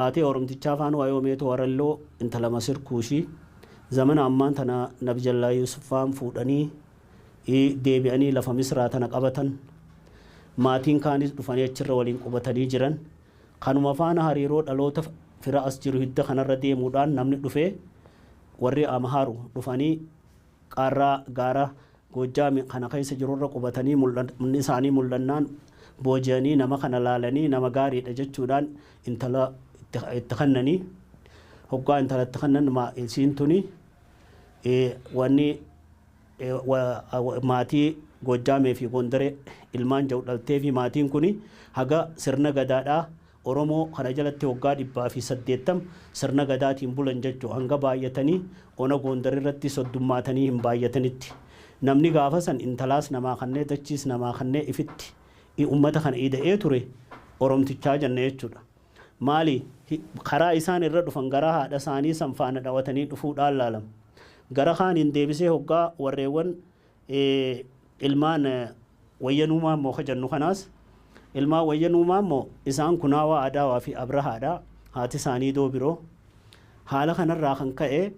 Haatee Oromtichaa Afaan Waayoo Meetoo Waralloo intala Masir Kuushii zamana ammaan tana Nabjallaa Yuusuf faan fuudhanii deebi'anii lafa Misraa tana qabatan. Maatiin kaanis dhufanii achirra waliin qubatanii jiran. Kanuma faana hariiroo dhaloota fira as jiru hidda kanarra deemuudhaan namni dhufee warri Amhaaru dhufanii qaarraa gaara Goojjaam kana keessa jirurra qubatanii mul'anni isaanii mul'annaan booji'anii nama kana laalanii nama gaariidha jechuudhaan intala itti kennanii. Hoggaa intala itti kennan isiin tuni wanni maatii Goojjaamee fi Gondaree ilmaan jedhu dhaltee fi maatiin kuni haga sirna gadaadhaa Oromoo kana jalatti waggaa 180 sirna gadaatiin bulan jechuu hanga baay'atanii ona Gondar irratti soddummaatanii hin baay'atanitti. Namni gaafa san intalaas namaa kannee dachiis namaa kannee ifitti ummata kana ida'ee ture Oromtichaa jenna jechuudha. Maali, karaa isaan irra dhufan garaa haadha isaanii san faana dhawatanii dhufuudhaan laalama. Gara kaaniin deebisee hoggaa warreewwan ilmaan Wayyanuumaa immoo ka jennu kanaas, ilmaan Wayyanuumaa immoo isaan Kunaawaa, Adaawaa fi Abrahaadha. Haati isaanii Doobiroo. Haala kanarraa kan ka'e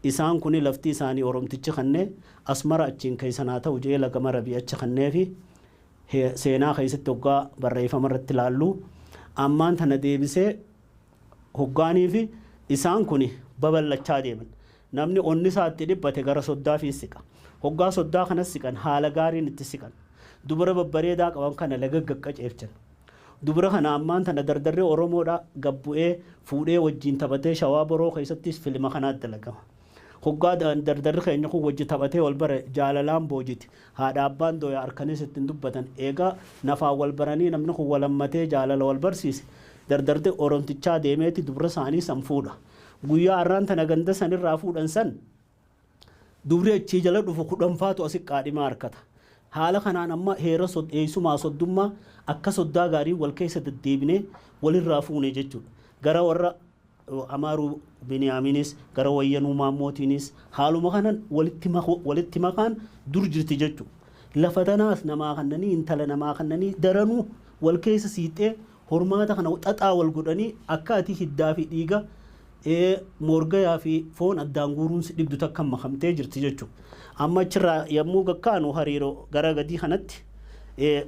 isaan kuni lafti isaanii Oromtichi kanne Asmara achiin keessan haa ta'u jedhee laga Marabii achi kanneefi seenaa keessatti hoggaa barreeffama irratti ilaallu ammaan tana deebisee hoggaanii fi isaan kuni babal'achaa deeman. Namni onni isaa itti dhiphate gara soddaa fi siqa. Hoggaa soddaa kanas siqan haala gaariin itti siqan. Dubara babbareedaa qaban kana laga gaqqaceelchan. Dubara kana ammaan tana dardarri Oromoodha gad bu'ee fuudhee wajjiin taphatee Shawaa Boroo keessattis filima kanaat dalagama. Hoggaa dardarri keenya kun wajji taphatee wal bare jaalalaan boojiti. Haadha abbaan dooya harkanis ittiin dubbatan. Eega nafaan wal baranii namni kun wal hammatee jaalala wal barsiise dardarri Oromtichaa deemeeti dubra isaanii san fuudha. Guyyaa arraan tana ganda sanirraa fuudhan san dubri achii jala dhufu kudhanfaatu asi qaadhimaa harkata. Haala kanaan amma heera eessumaa soddummaa akka soddaa gaarii wal keessa deddeebinee walirraa fuune jechuudha. Gara warra Amaaruu Biniyaamiinis gara Wayyanuu Maammootiinis haaluma kanan walitti makaan dur jirti jechuudha. Lafa tanaas namaa kannanii intala namaa kannanii daranuu wal keessa siixee hormaata kana xaxaa wal godhanii akka ati hiddaa fi dhiiga moorgayaa fi foon addaan guuruun si dhibdu takka makamtee jirti jechuudha. Amma achirraa yommuu gakkaanu hariiroo gara gadii kanatti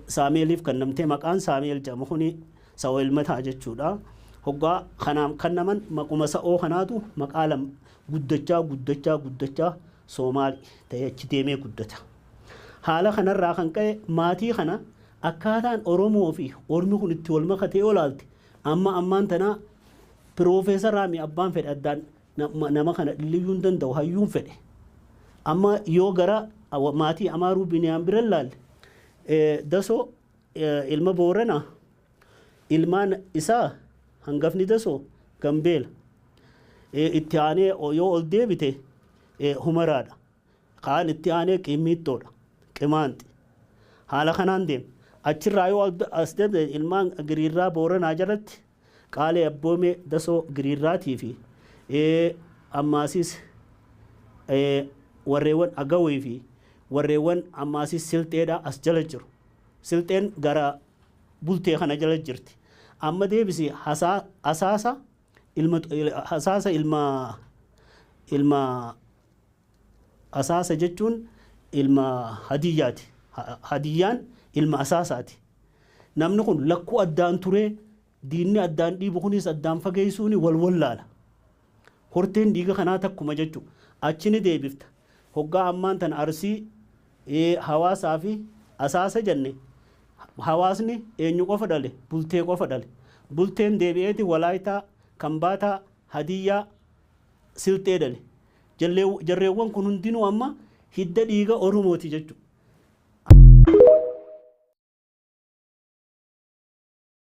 Saameeliif kennamtee maqaan Saameel jedhamu kuni sa'oo ilma ta'a jechuudha. Hoggaa kanaaf kennaman maquma sa'oo kanaatu maqaa lama guddachaa guddachaa guddachaa Soomaali ta'ee achi deemee guddata. Haala kanarraa kan ka'e maatii kana akkaataan Oromoo fi Ormi kun itti wal makatee olaalte amma ammaan tanaa piroofeesaraami abbaan fedhe addaan nama kana dhilliyyuu hin danda'u hayyuun fedhe. Amma yoo gara maatii Amaaruu Biniyaam bira ilaalle, Dasoo ilma Booranaa ilmaan isaa hangafni Dasoo Gambeela. Itti aanee yoo ol deebite Humaraadha. Kaan itti aanee Qimmiixxoodha. Qimaanxi. Haala kanaan deema. Achirraa yoo as deebite ilmaan Giriirraa Booranaa jalatti Qaalee Abboomee Dasoo Giriirraatii fi ammaasis warreewwan Agawii fi warreewwan ammaasis Silxeedha as jala jiru. Silxeen gara Bultee kana jala jirti. Amma deebisi Asaasa ilma Asaasa ilma Asaasa jechuun ilma Hadiyyaati. Hadiyyaan ilma Asaasaati. Namni kun lakkuu addaan turee diinni addaan dhiibu kunis addaan fageessuun wal wallaala. Horteen dhiiga kanaa takkuma jechuudha. Achi ni deebifta. Hoggaa ammaan tana Arsii hawaasaa fi Asaasa jenne, hawaasni eenyu qofa dhale? Bultee qofa dhale. Bulteen deebi'eeti Walaayitaa, Kambaataa, Hadiyyaa, Silxee dhale. Jarreewwan kun hundinuu amma hidda dhiiga Oromooti jechuudha.